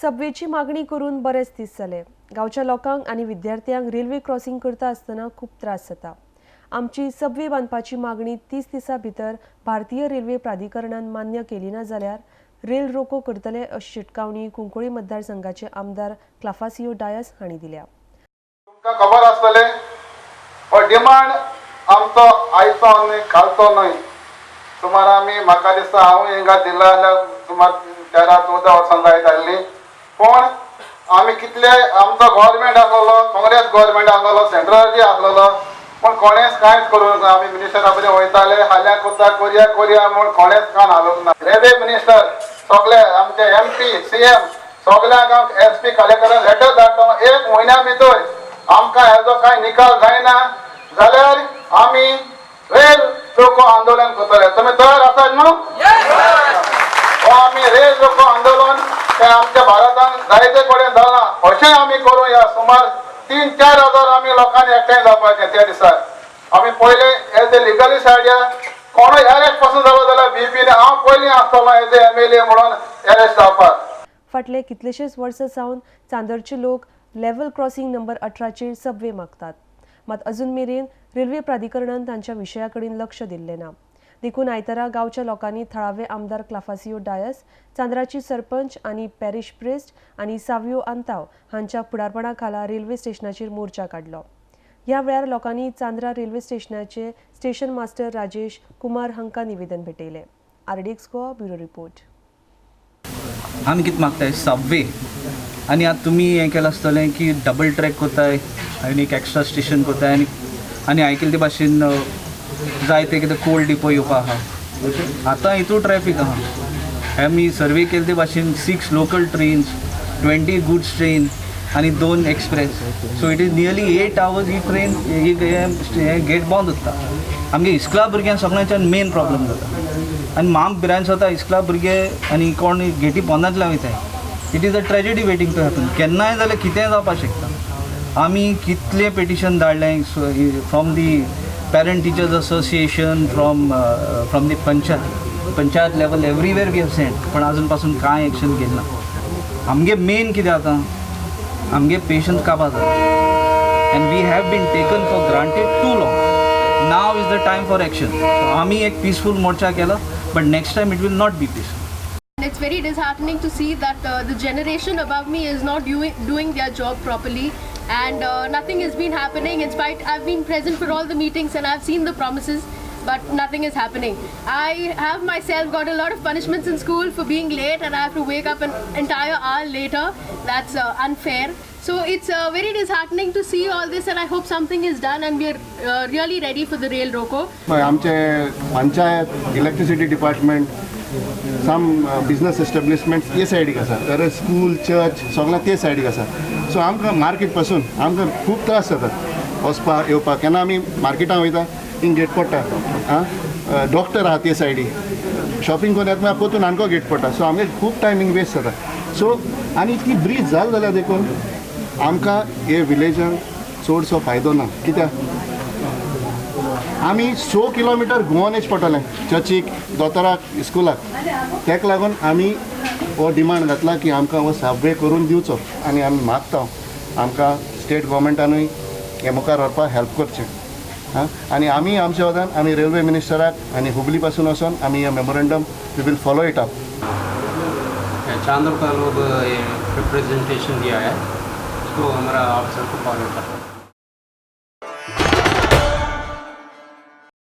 सबवेची मागणी करून बरेच दीस जाले. गांवच्या लोकांक आनी विद्यार्थ्यांक रेल्वे क्रॉसिंग करता आसतना खूब त्रास जाता. आमची सबवे बांदपाची मागणी 30 दिसां भितर भारतीय रेल्वे प्राधिकरणान मान्य केली ना जाल्यार रेल रोको करतले अशी शिटकावणी कुंकळी मतदारसंघाचे आमदार क्लाफासियो डायस हांणी दिल्या. तुमकां खबर आसतलें हो डिमांड आमचो आयचो न्हय कालचो न्हय. सुमार आमी म्हाका दिसता हांव हिंगा दिला जाल्यार सुमार 13-14 वर्सां जायत आसली. पूण आमी कितले आमचो गव्हर्मेंट आसलेलो, काँग्रेस गव्हर्मेंट आसलेलो, सेंट्रलाची आसलेलो, पूण कोणेच कांयच करूंक ना. आमी मिनिस्टरा कडेन वयताले, फाल्यां करता, करया करया म्हूण कोणेच कान हालोवंक ना. रेल्वे मिनिस्टर सगळे आमचे MP CM सगळ्यांक हांव SP कलेक्टरान लेटर धाडटा. एक म्हयन्या भितर आमकां हेजो कांय निकाल जायना जाल्यार आमी रेल रोको आंदोलन करतले. तुमी तयार आसात न्हू? हो आमी रेल रोको आंदोलन ते आमच्या भारतान जायते कडेन जालां, अशें आमी करूया. सुमार 3-4 हजार आमी लोकांनी एकठांय जावपाचें त्या दिसा. आमी पयले एज ए लिगली सायड कोणूय एरेस्ट पासून जालो जाल्यार बीपीन हांव पयलीं आसतलो एज ए MLA म्हणून एरेस्ट जावपाक. फाटले कितलेशेच वर्सां सावन चांदरचे लोक लेव्हल क्रॉसिंग नंबर 18चेर सबवे मागतात. मात अजून मेरेन रेल्वे प्राधिकरणान तांच्या विशया कडेन लक्ष दिल्लें ना. देखून आयतारा गांवच्या लोकांनी थळावे आमदार क्लाफासियो डायस, चांदराची सरपंच आनी पॅरिश प्रिस्ट आनी सावियो आंताव हांच्या फुडारपणा खाला रेल्वे स्टेशनाचेर मोर्चा काडलो. ह्या वेळार लोकांनी चांद्रा रेल्वे स्टेशनाचे स्टेशन मास्टर राजेश कुमार हांकां निवेदन भेटयलें. RDX Goa bureau report. आमी कितें मागताय सबवे. आनी आतां तुमी हें केलां आसतलें की डबल ट्रॅक कोताय आनी एक एक्स्ट्रा स्टेशन कोताय आनी आनी आयकले ते भाशेन जाय ते कितें कोल डिपो येवपा आहा. ओके, आतां हितू ट्रॅफीक आहा. आमी सर्वे केले ते भाशेन 6 local trains, 20 goods train आनी 2 express. So it is nearly 8 hours he train ही हें गेट बंद उरता. आमगे इस्कुला भुरग्यांक सगळ्यांच्यान मेन प्रॉब्लम जाता आनी माम भिरांत जाता. इस्कुला भुरगे आनी कोण गेटी पोंदांतल्यान वयताय. It is a tragedy waiting to happen. केन्नाय जाल्यार कितेंय जावपाक शकता. आमी कितले पिटिशन धाडलें from the parent teachers association, from the panchayat level, everywhere we have sent, पण अजून पासून कांय एक्शन घेतलं ना. आमगे मेन कितें आतां आमगे पेशन्स काबार जाता and we have been taken for granted too long. Now is the time for action. आमी एक पिसफूल मोर्चा केला, but next time it will not be peaceful. It's very disheartening to see that the generation above me is not doing their job properly and nothing has been happening, in spite I've been present for all the meetings and I've seen the promises, but nothing is happening. I have myself got a lot of punishments in school for being late and I have to wake up an entire hour later. That's unfair. So it's very disheartening to see all this and I hope something is done and we are really ready for the rail roko. आमचे panchayat, electricity department, some business establishment ते सायडीक आसा, तर school, church सगळें ते सायडीक आसा. So आमकां मार्केट पासून आमकां खूब त्रास जातात वचपाक येवपाक. केन्ना आमी मार्केटान वयता, हिंग गेट पडटा. आं, डॉक्टर आहा ते सायडी, शॉपिंग करून येता परतून आमकां गेट पडटा. सो आमगे खूब टायमींग वेस्ट जाता. सो आनी ती ब्रीज जाल जाल्यार देखून आमकां हे विलेजान चडसो फायदो ना. कित्याक आमी 6 किलोमिटर गोवन येचें पडटलें चर्चीक, दोतोराक, स्कुलाक. तेका लागून आमी हो डिमांड घातला की आमकां हो सबवे करून दिवचो आनी आमी मागता आमकां स्टेट गोवोरमेंटानूय हे मुखार व्हरपाक हेल्प करचें. आं, आनी आमी आमच्या वतान आमी रेल्वे मिनिस्टराक आनी हुबली पासून वचोन आमी हे memorandum we will follow it up. Chandor का लोग ये रिप्रेजेंटेशन दिया है, उसको हमारा ऑफिसर को फॉरवर्ड करता.